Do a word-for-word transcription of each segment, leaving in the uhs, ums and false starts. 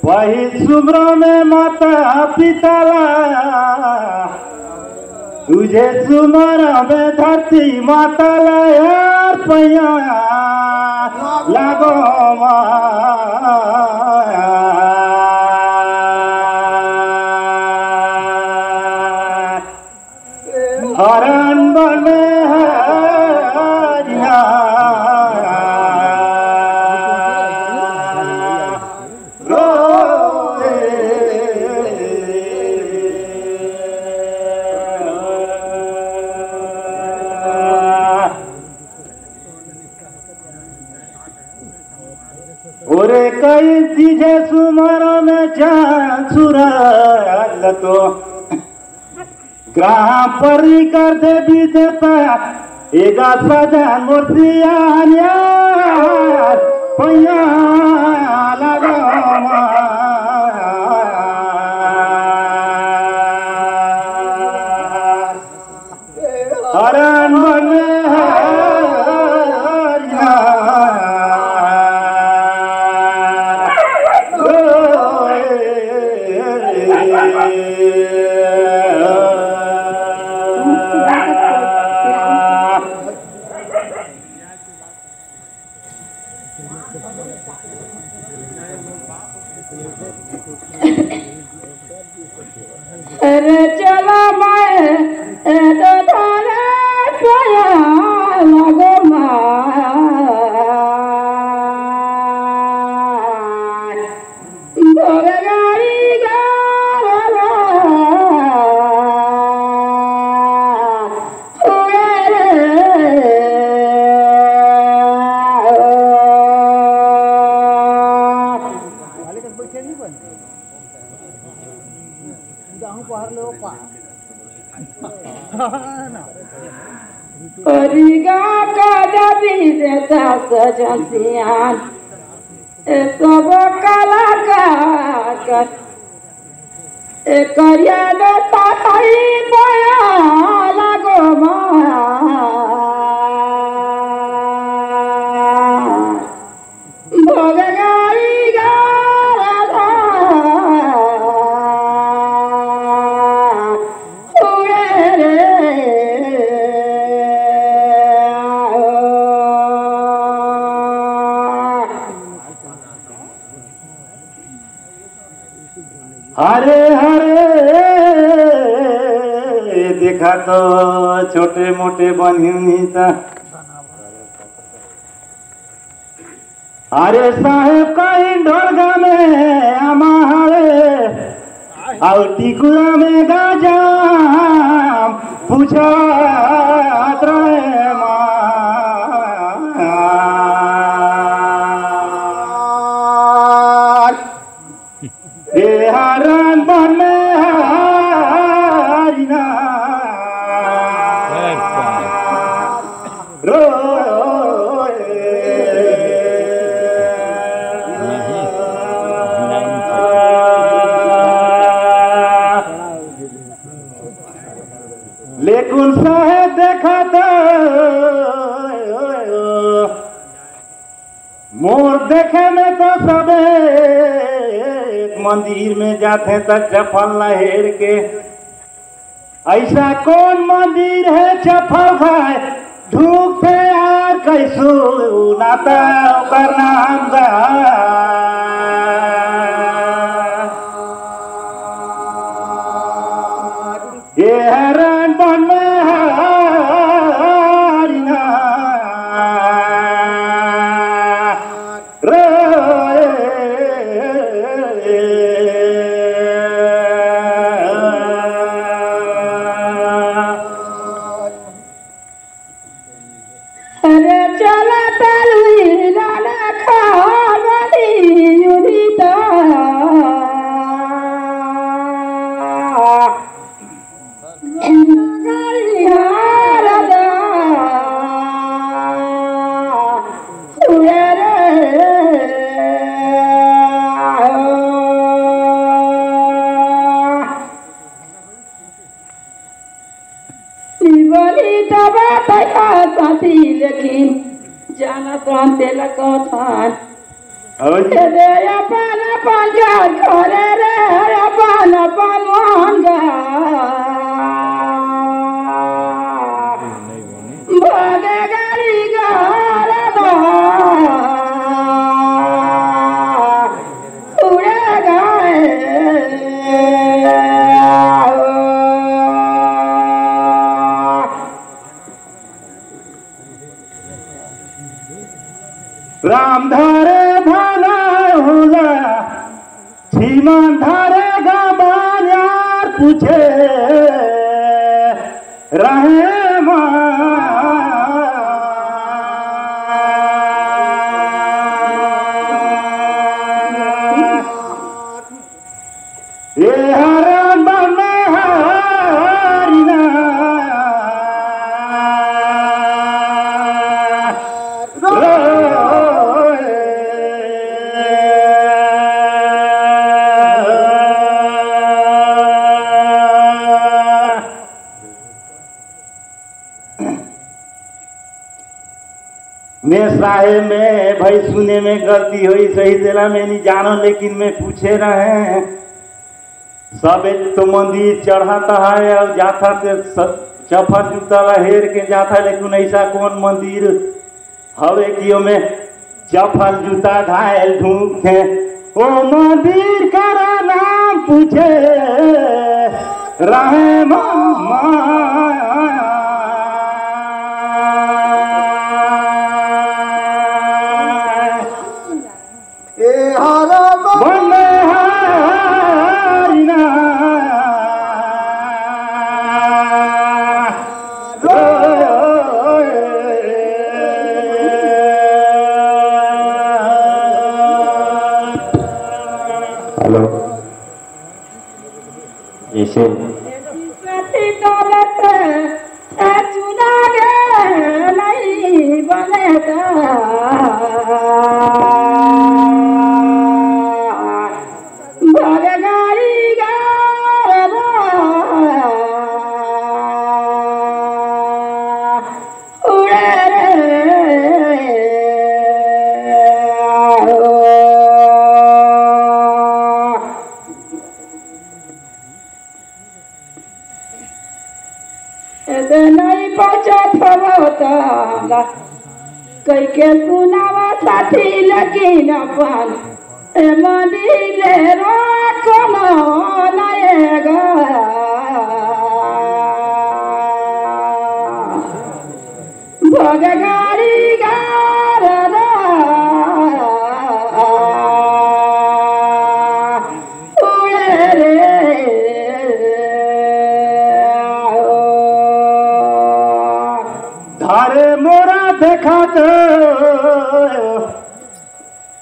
पहिल सुमरो में माता पिता ला, तुझे सुमरो में धरती माता ला यार पैया लागो माँ। हरन बने हरिया। ओरे कई चीजे सुमर में चान सुरल तो ग्राम परी कर देवी देवता एगा सजा मोर सियानिया पैया लगा। हरन बने हरिया। अरे चला मैं ए दादा रे सोया लगो माय। भोग गाड़ी गाड़ा हुए रे। परिगा का जदी देता सजन सियान, ए सब कलाकार कर, ए करिया देता ताई पया लागो माँ। भोग गाई गारा उड़े रे। हरे हरे देखा तो छोटे मोटे बनिनी ता। अरे साहेब कहीं ढोलगा में अमारे, और टिकुला में गाजाम पूछत रहे मार। ए हरन बने हरिना। रोए। लेकिन साहेब देखा तो मोर देखे में तो सबे मंदिर में जाथे त चप्पल ला हेर के। ऐसा कौन मंदिर है चप्पल खाए ढूंढते यार कैसू नाता ओकर नाम दा। ये हरण बन में हरिना रे। अरे चला तलुई लाला खावली युनिता। बोली तब तया साथी, लेकिन जाना शांति कथन। अउ ए दे अपन अपन घर करे रे, अपन अपन मन घर। भोगे गाड़ी घर दा। उड़े गए। राम धरे भला होला, छीमन धरे गबान यार पूछे रहे माँ। ए हर बन हरिना। मैं साहेब, मैं भाई सुने में गलती होई सही, तेला मैं नहीं जानो, लेकिन मैं पूछे रहे। सब एक तो मंदिर चढ़त है और जाथा ते स-, चप्पल जूता ला हेर के जाथा, लेकिन ऐसा कौन मंदिर हवे कि ओमे चप्पल जूता घायल ढूंढथे? ओ मंदिर करा नाम पूछे रहे मामा। ए हर बन हरिना। हेलो। जैसे एदे नहीं पहुँचत हवो तोला, कइके सुनावा साथी, लेकिन अपन ए मंदिर ले राखो न एगा। भोग गाड़ी गार दा। उड़े रे। धारे मोरा देखत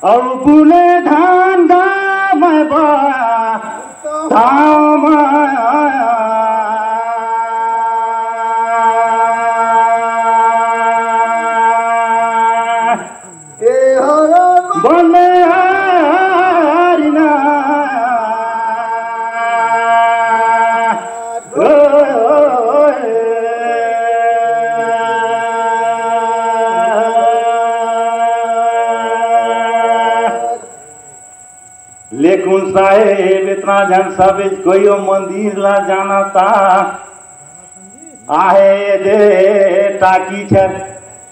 अउ बुने धान गाम बा धाम। बने हरिना। लेकिन साहेब, इतना झन सब कोई ओ मंदिर ला जानता। आहे दे टाकी छर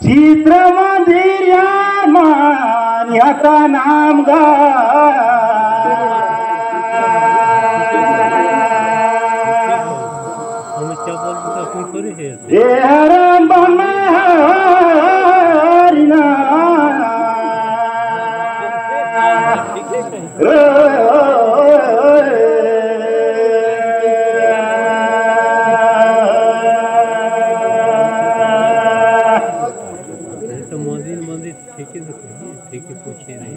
चित्र मंदिर यार मान्यता नाम गा। ए हरम बन हरिना। तो मंदिर, मंदिर ठीक है, ठीक है, पूछे नहीं।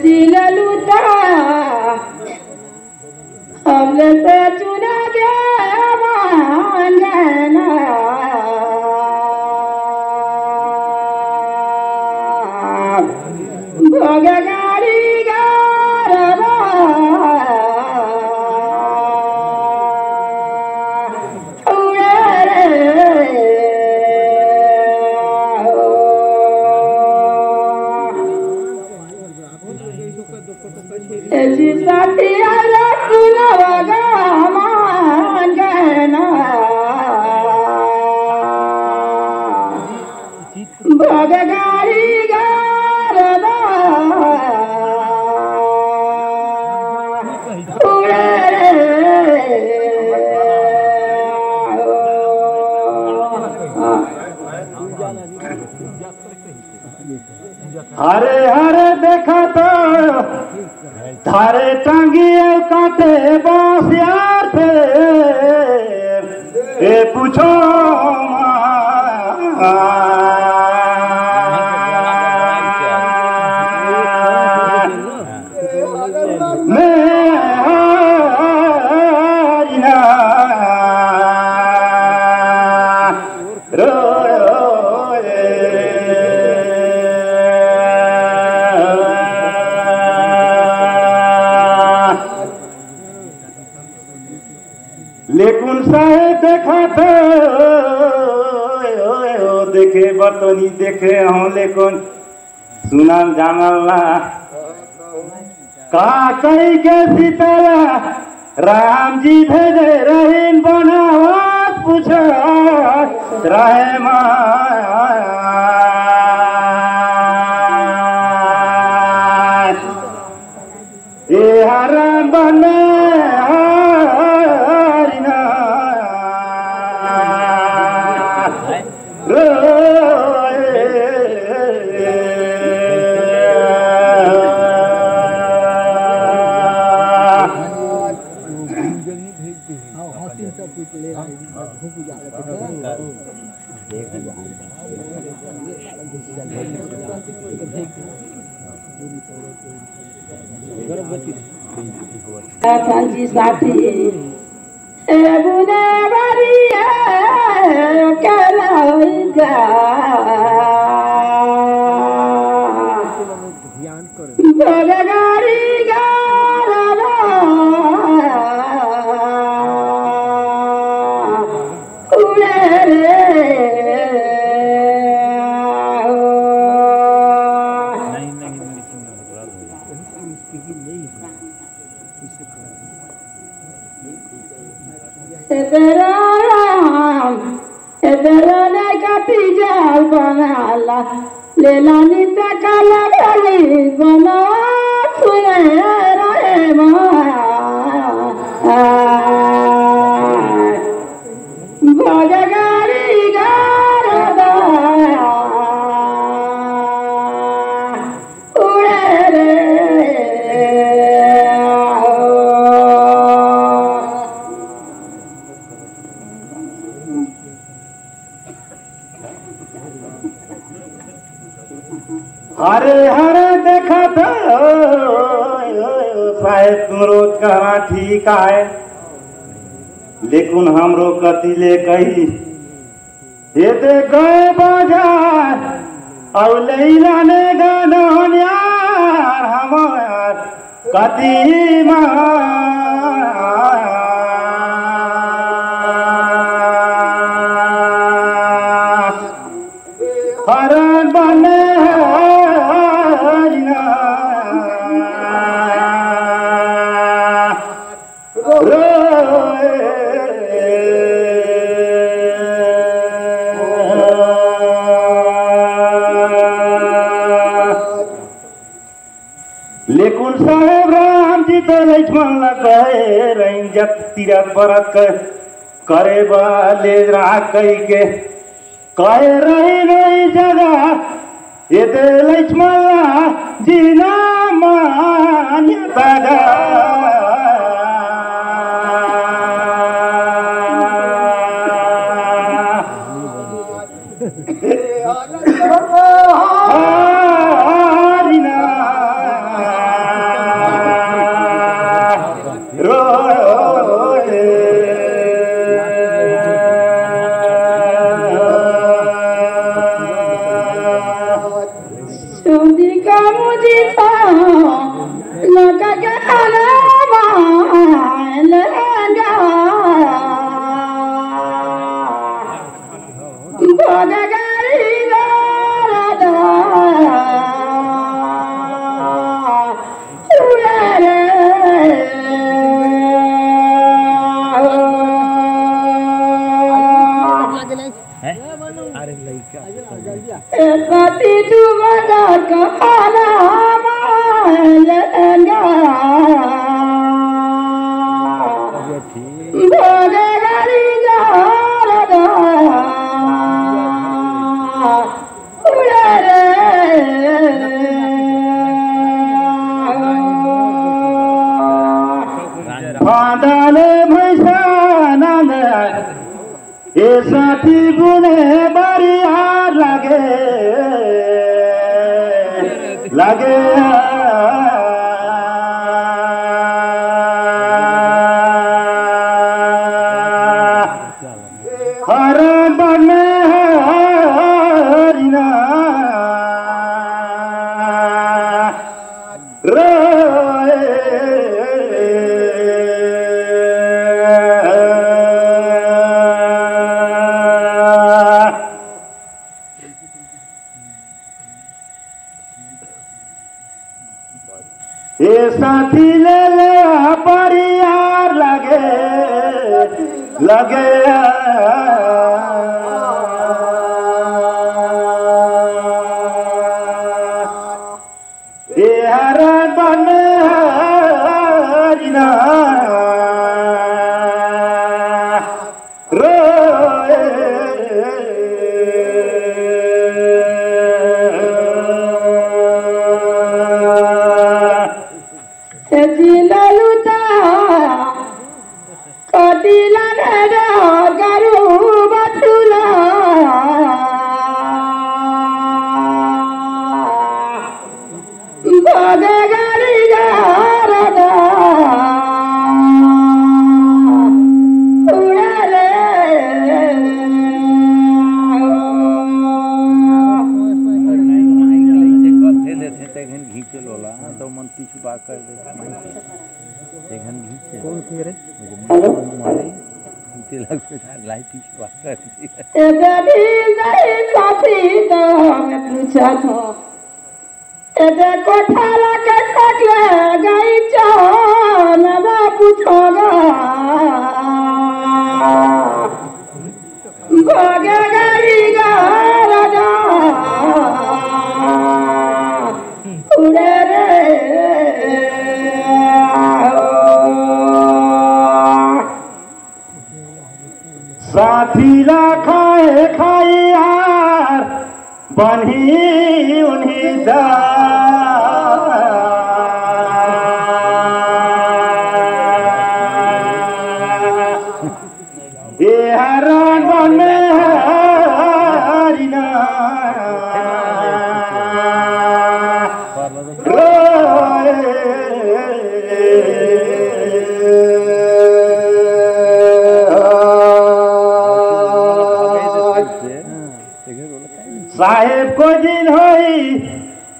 जी ललूता, हमले से चुना के मांगना। भोग गाड़ी गारवा। उड़े रे। ए जी साथी, अरे सुनवा गा हमार कहना। भगगाड़ी गारदा उड़े रे। हरे हरे देखा तो थारे टांगी काटे बांस यार थे। ए पूछो मैं हारी ना रोए। लेकिन साहेब देखा तो देखे बतनी देखे हम, लेकिन सुनल जानल ना। का कही के सीतला राम जी भेजे रहिन बनावत पूछ रहे माय। ए हरण बने हरिना। साथी, ए बुने बारी ए, के लई जा। बगगाड़ी गारदा उड़े रे। ए बेरा राम, ए बेरा ने कटी जाल बनाला, लेला नित काला बली बना सुने रे माँ। भगगाड़ी गारदा उड़े रे। हरे हरे देखा तो साहेब, तुम रोज कहना ठीक है, लेकिन हमरो कति ले कही, ये दे गए बाजार, अउ लैला ने गाना यार हमार कति माँ। हरण बने हरिना। लेकिन साहेब राम जी तो लक्ष्मण ला कहे रहिन, जब तीरथ बरत के करे बा ले रहा कही के कहे रही रही जगह ये दे लक्ष्मण ला जीना मान्य तगा। फांदा ले भैंसा नंद, ए साथी बुने बरियार लगे, लगे। हर बन हरिना। ए साथी ले ले परियार लगे, लगे। ए हर बन हरिना। रोए। ए चिललुता कटिला ने रे गरु बथुला। भोगे गाड़ी गारदा उड़ाले। घींचे लोला, तो मन पीछू बात कर दे। घींचे। कौन कह रहे? हेलो? मारे, तेला लाइट पीछू बात कर दे। ए बेबी, नहीं साथी, तो मैं पूछा था। एदे कोठाला के सकले गई चान बाबू छोगा। भोगे गई गा राजा। उड़े रे। साथी ला खाए खाए यार, बन्ही उन्ही दा। ए हरान बन हरिना। साहेब को दिन होई,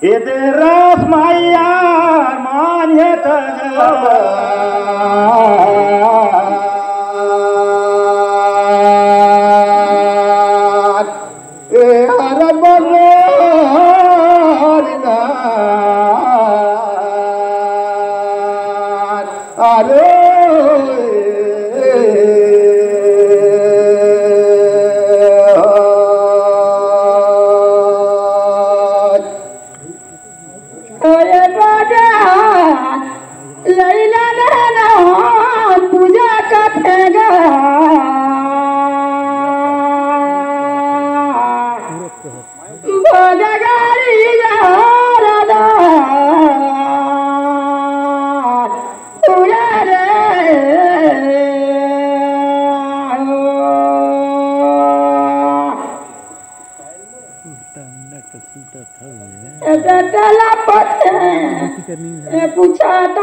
एदे रास माया मान हे त। ए हर बंगारी ना, अरे। अरे राजा, लैला नैना पूजा कथेगा। भोजगारी गारदा उड़ा रे। ए डटला पथे, ए पूछा त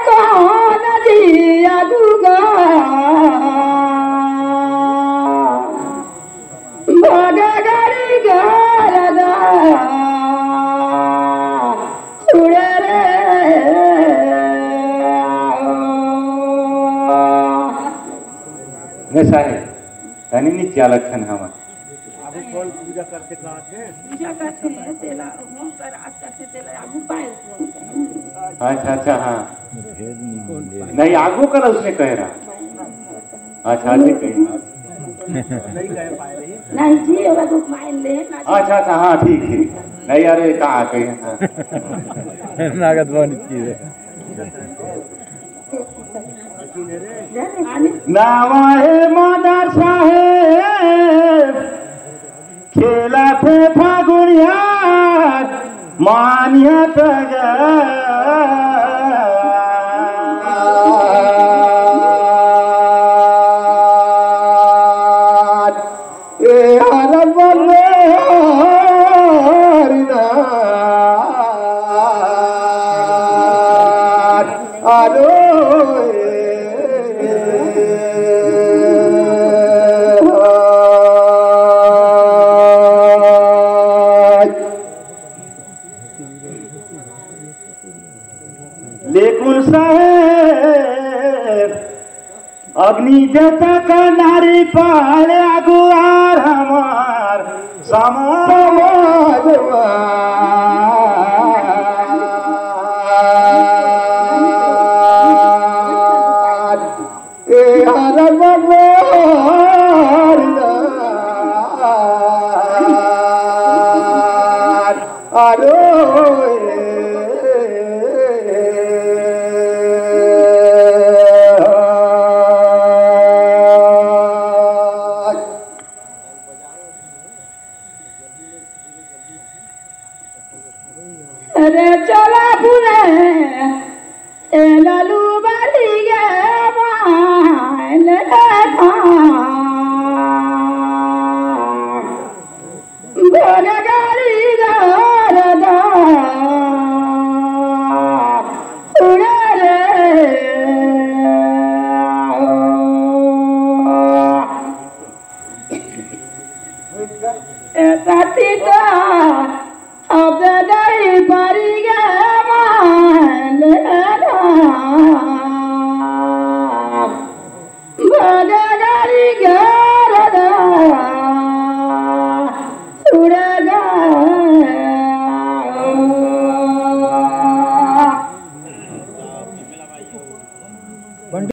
कौन जी आगू गा। भोजगारी गारदा उड़ा रे। ने सारे, तनी नी क्या लक्षण हवा? आगू कौन पूजा करथे, कहाथे? पूजा करथे, तेला, वो कर, आज करथे, तेला, आगू पाए। अच्छा, अच्छा, हाँ। नहीं, आगू कर, उसने कह रहा। अच्छा, अच्छा, कही। नहीं जी, ओला तो मायन ले ना। अच्छा, अच्छा, हाँ, ठीक, ठीक। नहीं यार, ये कहाँ आते हैं? नागद भवन की है। नवा हे मदर साहेब, खेला थे फागुनिया, मानिया तगा। ए आलम बल्ले हरिनाथ, आलो ए हाय। लेकुन साहेब, अग्नि देवता का नारी पाले अगुवार हमार समाज। ए हर भगवान, आरो ए अरे चला बुले ए लालू